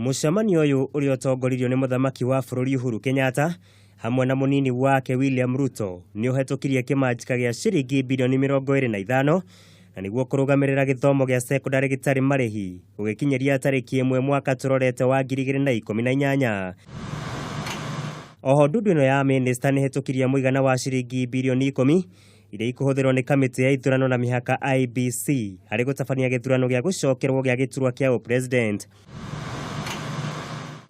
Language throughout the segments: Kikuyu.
Mũcemanio ũyũ ũrĩa ũtongoririo nĩ mũthamaki wa bũrũri Uhuru Kenyatta hamwe na mũnini wake William Ruto nĩ ũhetũkirie kĩmanjĩka gĩa ciringi birioni 25 na nĩguo kũrũgamĩrĩra gĩthomo gĩa cekondarĩ gĩtarĩ marĩhi gũgĩkinyĩria tarĩki 1 mwaka tũrorete wa 2018. Oho ndundu ĩno ya mĩnĩsta nĩ ĩhetũkirie mũigana wa ciringi birioni 10 iria ikũhũthĩrwo nĩ kamĩtĩ ya ithurano na mĩhaka IEBC harĩ gũtabania gĩthurano gĩa gũcokerwo gĩa gĩturwa kĩa ũpresident.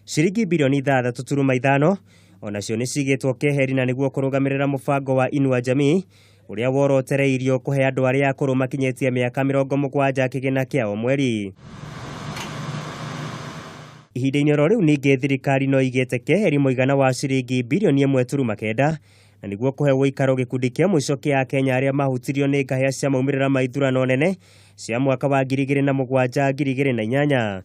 Ciringi birioni 6.5 onacio nĩ cigĩtwo keheri na nĩguo kũrũgamĩrĩra mũbango wa Inua Jamii ũrĩa worotereirio kũhe andũ arĩa akũrũ makinyĩtie mĩaka 70 kĩgĩna kĩa o mweri. Ihinda-inĩ oro rĩu ningĩ thirikari no ĩigĩte keheri mũigana wa ciringi birioni 1.9 na nĩguo kũhe ũikaro gĩkundi kĩa mũico kĩa Akenya arĩa mahutirio nĩ ngahĩa cia maumĩrĩra ma ithurano nene cia mwaka wa 2007 2008.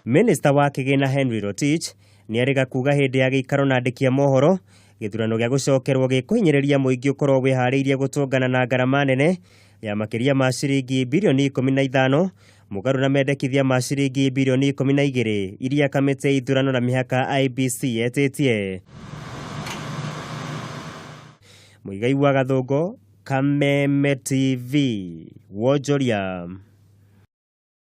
Minista wa kĩgĩna Henry Rotich nĩ erĩga kuga hĩndĩ ya gĩikaro na andĩki a mohoro gĩthurano gĩa gũcokerwo gĩkũhinyĩrĩria mũingĩ ũkorwo wĩharĩirie gũtũngana na ngarama nene ya makĩria ma ciringi birioni 15 mũgarũ na mendekithia ma ciringi birioni 12 iria kamĩtĩ ya ithurano na mĩhaka IEBC yetĩtie. Mũigai wa Gathũngũ, Kameme TV, wonjoria.